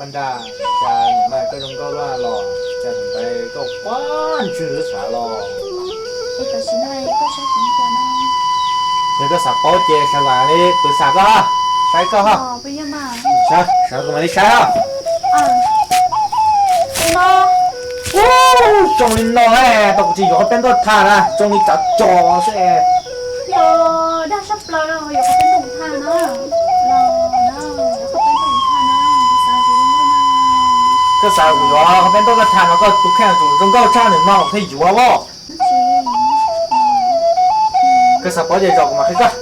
Nra, cas niam mas koj zoo nkauj luaj los, cas tus ntawd koj quaj ntswg xav los? Es tam sim no koj saib kuv cas no? Yog koj xav paub ces sawv kom li kuv xam koj, saib koj ho. Sawv, sawv kom mam li saib ho. Ub, zoo li no, tau kuv tsis yuav qhov peb ntaj tham na, zoo li cov cos xwb. Dag sab plaws no yuav qhov peb ntaj tham na. Koj xav kuv yuav qhov peb ntaj tham no, koj tus kheej zoo nkauj tshaj nws no thiaj yuav as. Koj xav paub ces zaum kuv mam qhia koj.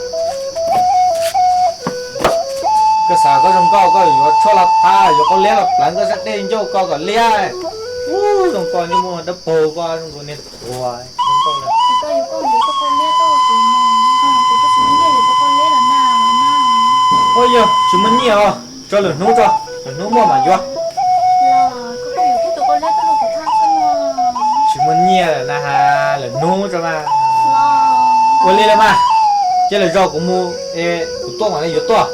Koj xav koj zoo nkauj koj yuav tshuaj los thab, yuav qau liab los pleev koj sab dej ncauj ko kom liab. Ub, zoo koj ntsej muag dawb paug, koj zoo nkaus niag tuag zoo nkauj. Ua yog tsis muaj nyiaj os, tso lwm hnub tso, lwm hnub muaj mam yuav. Tsis muaj nyiaj lawm na has, lwm hnub tso mas. Ua li los mas, cia lwm zaus kuv mus es kuv tuaj mam li yuav tuaj.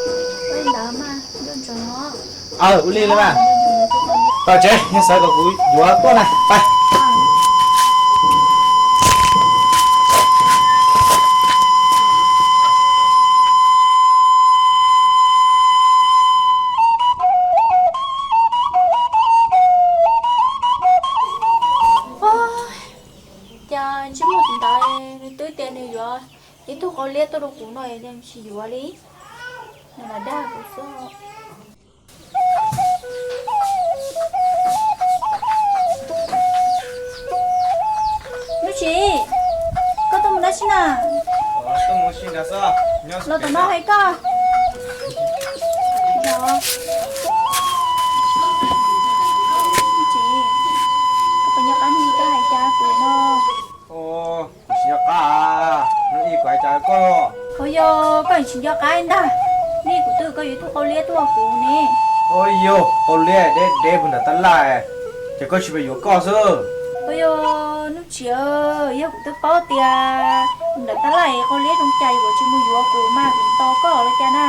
Aw, ua li los mas. Tom tsev, yog xav kom kuv yuav tuaj na, pais. Cas ntsej muag tus ntawd nws twb tias nws yuav ib tug qau liab tuaj rau kuv no es nws tsis yuav li, nws lam dag kuv xwb. Nuj Tsim, koj tuaj mus dab tsi na? Los tom no hais koj. Nuj Tsim, koj puas nco qab hnub ib koj hais cas kuv no? Kuv tsis nco qab, hnub ib kuv hais cas koj. Ua yog koj tsis nco qab ntag, hnub ib kuv twb koj yuav ib tug qau liab tuaj kuv ne. Ua yog qau liab deb deb puag nram tab laj, ces koj tsis pom yuav koj xwb. Ua yog Nuj Tsim, yog kuv twb paub tias nram tab laj qau liab zoo cas kuv tsis mus yuav kuv mas kuv tos koj los cas na.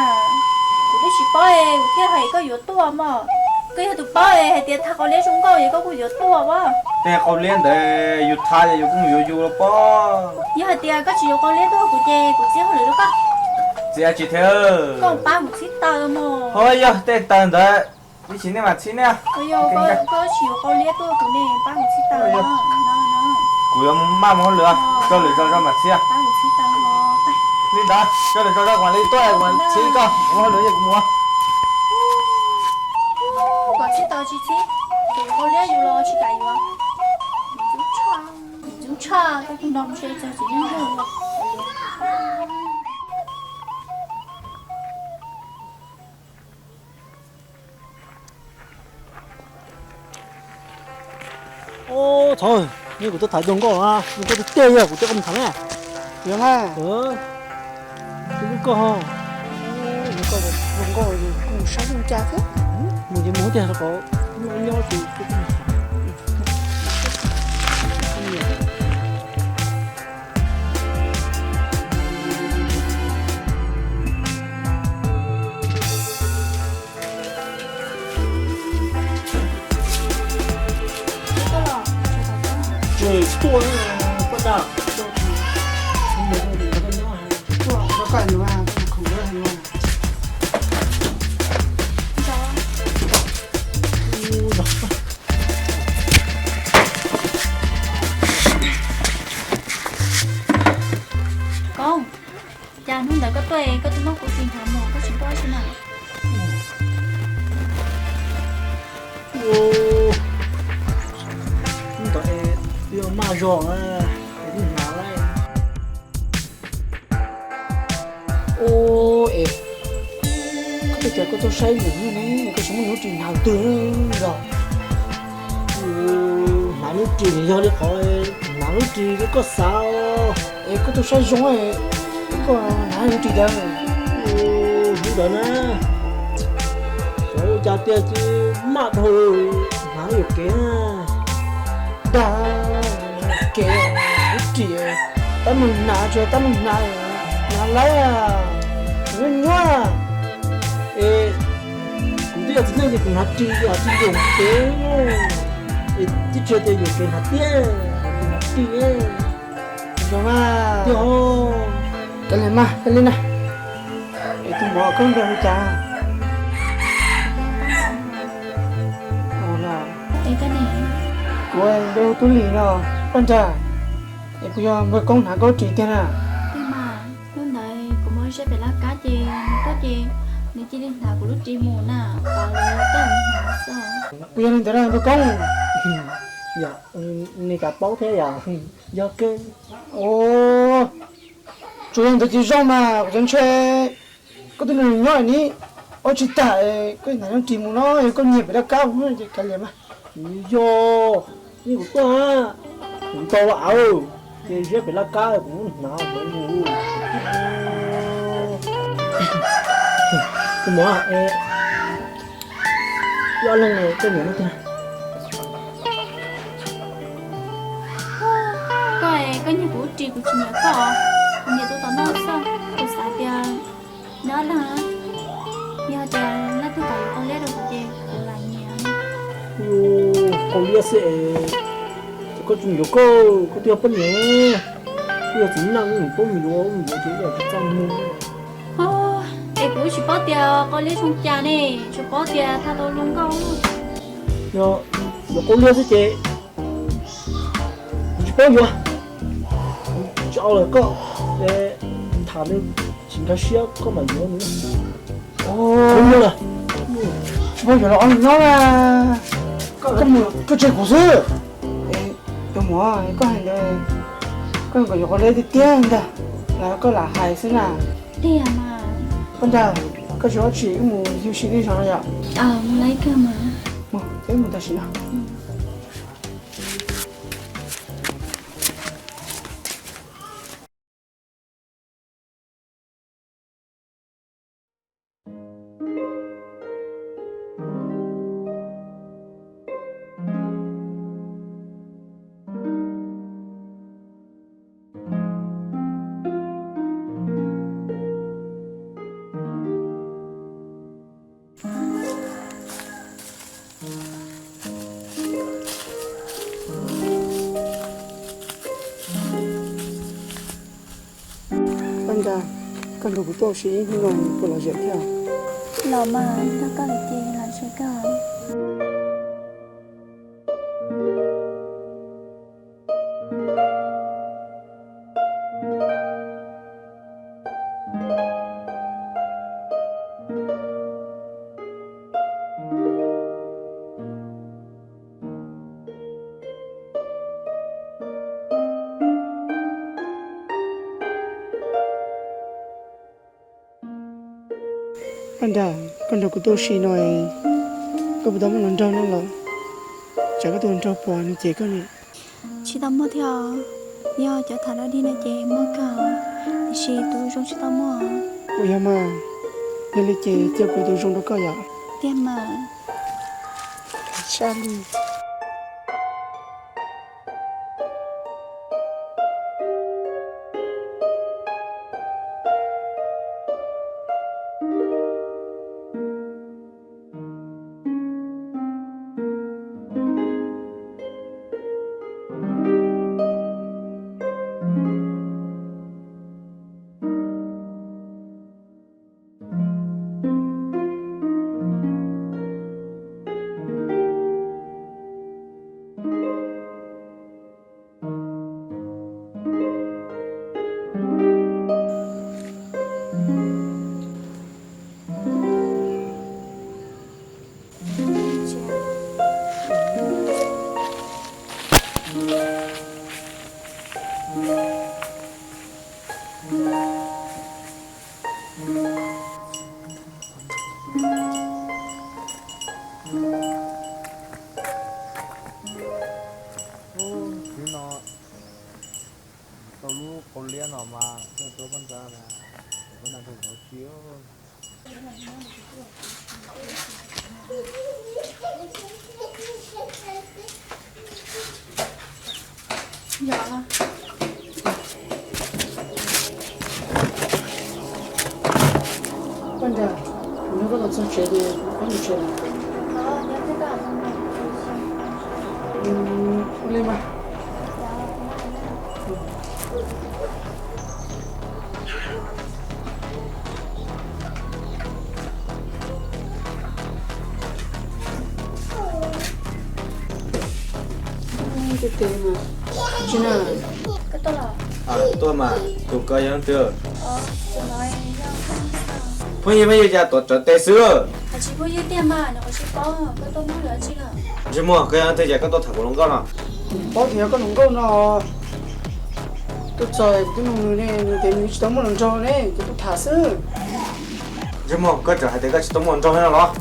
Kuv twb tsis paub es kuv thiaj hais koj yuav tuaj mog. Koj yog tus paub es hais tias thaj qau liab zoo nkauj es koj kuj yuav tuaj as. Tej qau liab ntawd yus thaj yus kuj mus yuav yus los pob. Yog hais tias koj tsis yuav qau liab tuaj kuv ces kuv txiav hauj lwm rau koj. Txiav tsis thiab. Koj pab kuv txhib taws mog. Ho yog tej taws ntawd ib sim nej mam txhib ne. Koj tsis yuav qau liab tuaj kuv ne, pab kuv txhib taws. Kuv yuav maj mus hauj lwm, tso lwm zaus mam txhib. Li ntawd tso lwm zaus mam li tuaj, kuv mam txhib koj, kuv hauj lwm ces kuv mus. Kom txhib taws tsis txhib, qau liab yus los tsis kam yuav. Ntxub tshaj, tus no mus se txog tsis yeej yog. Ub, thaum neb kuv tuaj tham zoo nkauj, zoo nkauj tiag tiag, yog kuv twb koj mus tham ne. Yog na, kuv lub koj ho, zoo nkauj, kuj saib zoo cas thiab. Mus ces mus tiag rau qhov nyob nyob ces kuv kuj mus tham. Tsis tuaj, poj dab, tuaj, tuaj, tuaj, tuaj, tuaj, tuaj, tuaj, Koob, cas hnub ntawd koj tuaj koj twb muab kuv tis hnav mus koj tsis npau suav na? Hnub ntawd twb maj zog es twb hnav lawm. Ub, es koj twb tias koj tuaj saib lwm hnub ne, koj tsis muab lub ris hnav twg los? Hnav lub ris yog li qhov hnav lub ris li koj xav, es koj tuaj saib zoo, koj hnav lub ris cas? Hnub ntawd na, xyov ua cas tiag ces maj dhau, hnav yuam kev, dag kev, lub ris tab meeg hnav tsuas tab meeg hnav, hnav lawm, nyob nyob, es kuv twb Txiv neej ces kuv hnav ris, ris yoom kev, es tib tsis tias yoom kev hnav tiab, kuv hnav ris. Zoo mas, kav liam mas, kav liam na. Es tus mov koj npe hu cas? Kuv npe hu Tub Lis no, Paj Nra. Es kuv yog npawg Koob hnav koj ris tiag na. Hnub ntawd kuv mus ziab pem laj kab ces nws tuaj ces nws cia li hnav kuv lub ris mus na, kuv yog li ntawd npawg Koob. Yog, nws kav paub thiab yom. Yog kawg. Tsuas yog ntawd ces zoo mas kuv xav ntshe koj twb nrog nws nyob ni, ua tsis tag koj hnav lub ris mus no, yog koj nyiag pem laj kab ces kav liam mas. Yog, yeej kuv tuaj, kuv tau los, ces ziab pem laj kab kuv hnav mus. Tus mov, ib ob leeg koj nyiam no tiag. Koj, koj nyiam kuv ris kuv tsis nyiam koj, kuv nyiam tus tom no xwb. Kuv xav tias nyob leej, yog tias leej twg kam yuav qau liab rau kuv ces kuv lam nyiam. Qau liab xwb es, ces koj tsis yuav koj, koj twb yog poj niam, twb yog txiv neej, paub mus yuav mus yuav ces yog tsis txaj muag. Es kuv tsis paub tias qau liab zoo cas ne, tsuas paub tias thaij tau zoo nkauj. Yog yuav qau liab xwb ces kuv tsis paub yuav, tsis au lawm koj, tham li tsis nkag siab koj mam yuav nws. Tsis paub yuav los ob nyob na, koj mus koj tseg kuv xwb. Tus mov, koj hais ntawd, koj kom yuav qau liab tiag tiag ntag los koj lam hais xwb na? Tiag mas. Paj Nra, koj tsis ua tsi wb mus yug si nej zos no yom? Mus lawm kawg mas. Mus, wb mus tam sim no. Paj Nra, koj nrog kuv tuaj ua si ib hnub no puas lom zem thiab? Los mas, nrog koj lawm ces lom zem kawg. Paj Nra, koj nrog kuv tuaj ua si no, koj puas tau muaj hluas nraug no los? Tsam koj tus hluas nraug pom nws cem koj ne. Tsis tau muaj thiab os. Yog cov tham dog dig no ces muaj kawg, tiam sis tus zoo tsis tau muaj. Puas yog mas? Yog li ces cia kuv tus zoo rau koj yom. Tiag mas. Sab li. Hnub koj tau txog tsev ces kuv pab mus tsev lawm. Ua li mas. Tsis na. Tuaj mas, tus ko yog leej twg? Phooj ywg, peb yuav cas tuav rawv tes xwb. Ntsej muag, koj yog leej twg cas koj tuaj tham kuv hluas nkauj no? Paub tias yog koj hluas nkauj no. Tuaj txog kuv twb nug nws ne, nws tias nws tsis tau muaj hluas nraug ne, ces tuaj tham xwb. Ntsej muag, koj tseem hais tias koj tsis tau muaj hluas nraug no los?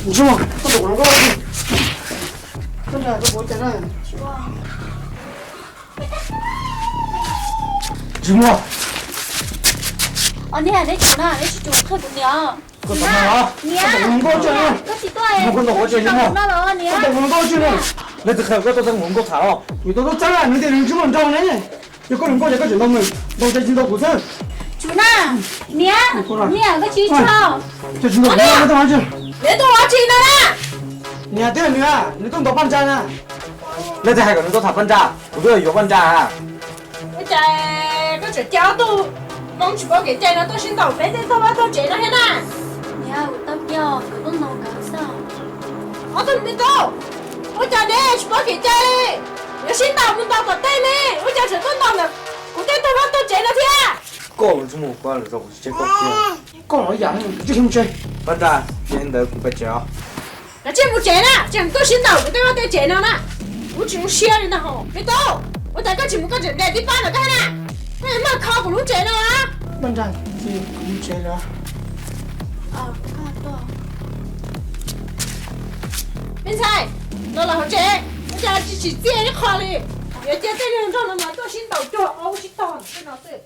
Ntsej muag, koj tuav kuv hluas nkauj, koj nrog kuv ua cas na? Ntsej muag. Niam, neb tsum na, neb tsis tsum qhia kuv niam. Koj tau hluas nkauj tseem, koj tsis tuaj, koj tau hluas nkauj tseem, koj tau hluas nkauj tseem. Leej twg qhia koj tuaj txog kuv hluas nkauj tham os? Yus tau tuaj txog nws tias nws tsis muaj hluas nraug ne. Yog koj hluas nkauj ces koj tseem ntaus nws, ntaus cai tsis ntaus kuv xwb. Tsum na, niam, niam koj tsis tso. Cai tsis ntaus kuv, neb tuaj ua dab tsi no na? Niam, twb yog nws, nws tuaj ntaus Paj Nra na. Leej twg hais kom nws tuaj tham Paj Nra? Kuv twb yuav yuav Paj Nra. Ua cas koj tseem coj ob tug Hmoob tsis paub kev cai no tuaj sib ntaus peb tej tog vaj tog tsev no thiab na? Niam, kuv tau piav nkawd tuaj ntaus nkawd xwb. Ob tug me tub, ua cas neb tsis paub kev cai li? Yuav sib ntaus mus ntaus tom tej ne, ua cas tseem tuaj ntaus ntawm kuv tej tog vaj tog tsev no thiab? Koj los ntsej muag, koj los zov kuv tsis tseg koj kiag. Koj los yam, mus tsev, mus tsev. Paj Nra, yog li ntawd kuv pais tsev os. Kav tsij mus tsev na, tseem tuaj sib ntaus kuv tej vaj tej tsev no na. Kuv tsis zoo siab li ntag hos me tub. Ua cas koj tsis mus koj tseem nres tib pab ntawm koj na? Koj yuav mag kho kuv lub tsev no. Paj Nra, kuv mus tsev lawm. Me ntxhais, los los hauv tsev, ua cas tsis tsim txiaj ib qho li? Yuav cia tej neeg nrog no mas tuaj sib ntaus cuag aub sib tog tej no xwb.